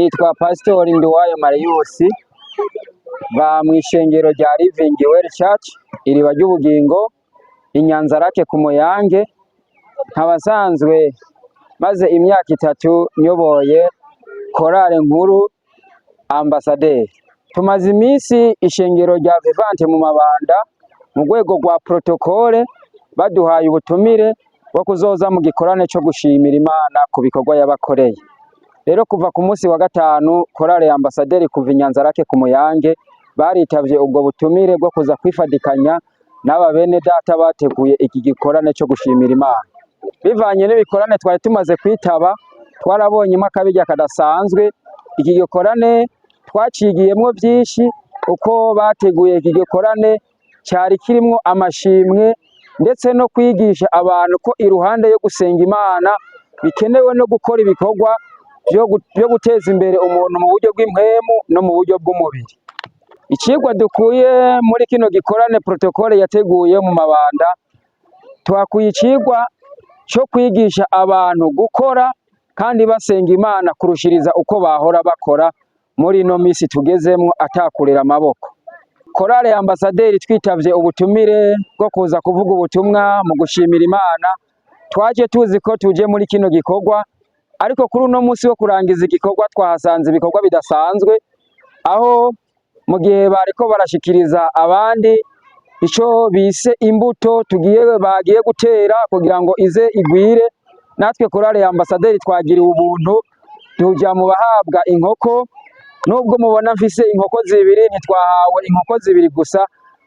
Nitwa Pasitori Nduwayo Marius, ba mw'ishengero rya Living Well Church, iriba ry'ubugingo, Inyanzarake ku Muyange. Nkaba nsanzwe maze imyaka 3 nyoboye korale nkuru Ambasaderi. Tumaze iminsi ishengero rya Vivante mu Mabanda mu rwego rwa protokole baduhaye ubutumire bwo kuzoza mu gikorane co gushimira Imana ku bikorwa yabakoreye. Rero kuva ku munsi wa gatanu, korale ya Ambasaderi kuva Inyanzarake ku Muyange baritavye ubwo butumire bwo kuza kwifadikanya n'aba bene data bateguye iki gikorane co gushimira Imana. Bivanye n'ibikorane twari tumaze kwitaba, twarabonyemo akabirya kadasanzwe. Iki gikorane twacigiyemwo vyinshi. Uko bateguye iki gikorane cari kirimwo amashimwe, ndetse no kwigisha abantu ko iruhande yo gusenga Imana bikenewe no gukora ibikorwa vyo guteza imbere umuntu mu buryo bw'impwemu no mu buryo bw'umubiri. Icigwa dukuye muri kino gikorane protokole yateguye mu Mabanda, twakuye icigwa co kwigisha abantu gukora kandi basenga Imana kurushiriza uko bahora bakora muri ino misi tugezemwo, atakurera amaboko. Korale Ambasaderi twitavye ubutumire bwo kuza kuvuga ubutumwa mu gushimira Imana. Twaje tuzi ko tuje muri kino gikorwa, ariko kuri uno musi wo kurangiza igikorwa twahasanze ibikorwa bidasanzwe, aho mu gihe bariko barashikiriza abandi ico bise imbuto tugiye bagiye gutera kugira ngo ize igwire, natwe korale ya Ambasaderi twagiriwe ubuntu tuja mu bahabwa inkoko. Nubwo mubona mfise inkoko zibiri, ntitwahawe inkoko zibiri gusa,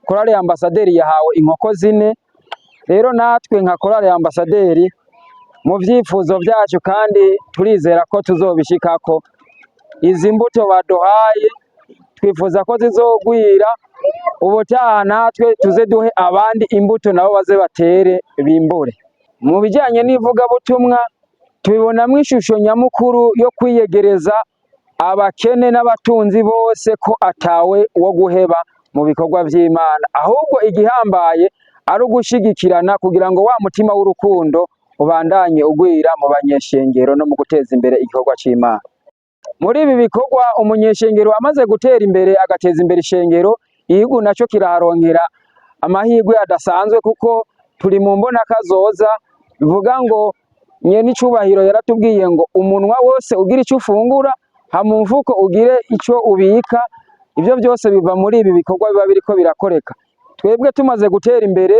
korale ya Ambasaderi yahawe inkoko zine. Rero natwe nka korale ya Ambasaderi, mu vyifuzo vyacu, kandi turizera ko tuzobishikako, izi mbuto baduhaye twifuza ko zizogwira, ubutaha natwe tuze duhe abandi imbuto nabo baze batere bimbure. Mu bijanye n'ivugabutumwa, tubibonamwo ishusho nyamukuru yo kwiyegereza abakene n'abatunzi bose, ko atawe wo guheba mu bikorwa vy'Imana, ahubwo igihambaye ari ugushigikirana kugira ngo wa mutima w'urukundo ubandanye ugwira mu banyeshengero no mu guteza imbere igikorwa c'Imana. Muri ibi bikorwa, umunyeshengero amaze gutera imbere agateza imbere ishengero, igihugu naco kiraharonkera amahirwe adasanzwe, kuko turi mu mbonakazoza. Bivuga ngo nyene icubahiro yaratubwiye ngo umunwa wose ugira ico ufungura, hama umufuko ugire ico ubika. Ivyo byose biva muri ibi bikorwa biba biriko birakoreka. Twebwe tumaze gutera imbere,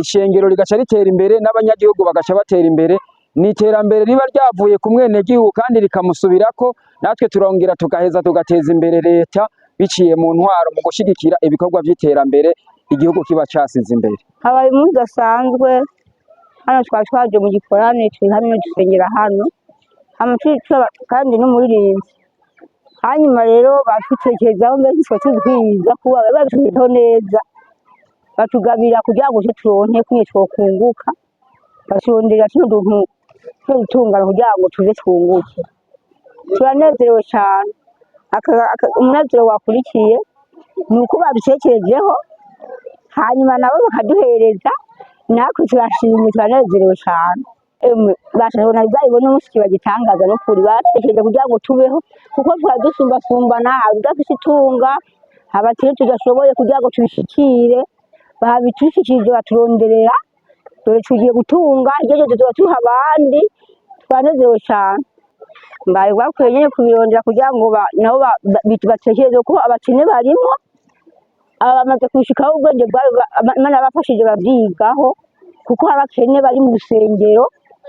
ishengero rigaca ritera imbere n'abanyagihugu bagaca batera imbere. Ni iterambere riba ryavuye ku mwenegihugu kandi rikamusubirako. Natwe turongera tugaheza tugateza imbere leta biciye mu ntwaro, mu gushigikira ibikorwa vy'iterambere igihugu kiba casize imbere. Habaye umunsi udasanzwe hano. Twari twaje mu gikorane, turi hano dusengera hano hama kandi n'umuririmbyi. Hanyuma rero batutekerezaho, mbese twe tuzi kuba babitugezeho neza, batugabira kugira ngo turonke kumwe twokunguka, baturondera tuno tuntu tuno dutungano kugira ngo tuze twunguke. Turanezerewe cane. Umunezero wakurikiye ni uko babitekerejeho, hanyuma nabo bakaduhereza, natwe turashimye, turanezerewe cane. Emwe basha, bwabibona umunsi kiba gitangaza. N'ukuri batekereje kugira ngo tubeho, kuko twari dusumbasumbana, hari udafise itunga, abakene tudashoboye kugira ngo tubishikire. Babitushikirije, baturonderera, dore tugiye gutunga ibyo byose tuba tuha abandi. Twanezerewe cane. Mbaye bakwiye nyene kubirondera kugira ngo nabo batekereze ko abakene barimwo. Aba bamaze kubishikaho, ubwenge bwabo Imana yabafashije bavyigaho, kuko hari abakene bari mu rusengero,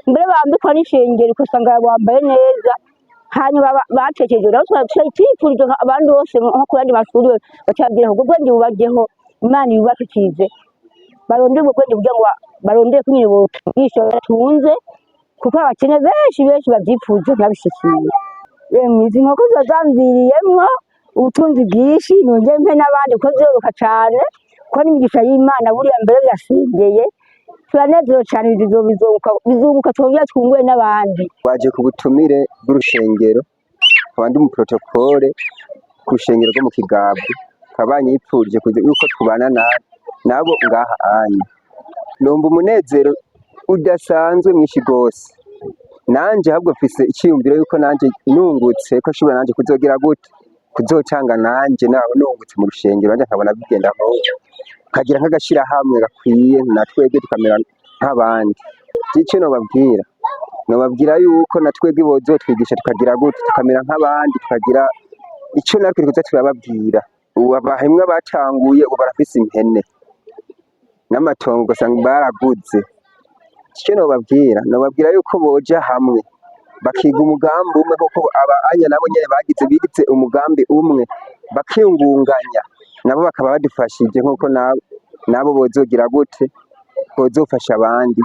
mbere bambikwa n'ishengero, ugasanga bambaye neza. Hanyuma batekereje nabo, twifurije abandi bose nko ku yandi mashuri bacabwira ubwo bwenge bubajeho, Imana ibubashikize, barondere ubwo bwenge kugira ngo barondere ko nyene botungisha batunze, kuko abakene benshi benshi bavyipfuza ntibabishikire. Yemwe, izi nkoko ziba zamviriyemwo ubutunzi bwinshi, nongere mpe n'abandi kuko ziroroka cane, kuko n'imigisha y'Imana buriya mbere birasengeye. Turanezerewe cane, bizunguka bizunguka, twongere twungure n'abandi. Twaje ku butumire bw'urushengero, nkaba ndi mu protokole ku rushengero rwo mu Kigabwe, bakaba banyipfurije yuko tubana nabo ngaha anya. Numva umunezero udasanzwe mwinshi gose. Nanje ahubwo mfise iciyumviro yuko nanje nungutse ko nshobora nanje kuzogira gute, kuzotanga nanje nawe nungutse mu rushengero, nanje nkabona bigenda nk'uko, kagira nk'agashirahamwe gakwiye, na twebwe tukamera nk'abandi. Ico nobabwira, nobabwira yuko na twebwe bozotwigisha tukagira gute, tukamera nk'abandi, tukagira ico natwe tuza turababwira. Ubu abahemwa batanguye, ubu barafise impene n'amatongo, ugasanga baraguze. Ico nobabwira, nobabwira yuko boja hamwe bakiga umugambi umwe, kuko aba anya nabo nyene bagize bigize umugambi umwe, bakiyungunganya, nabo bakaba badufashije, nkuko nabo bozogira gute, bozofasha abandi.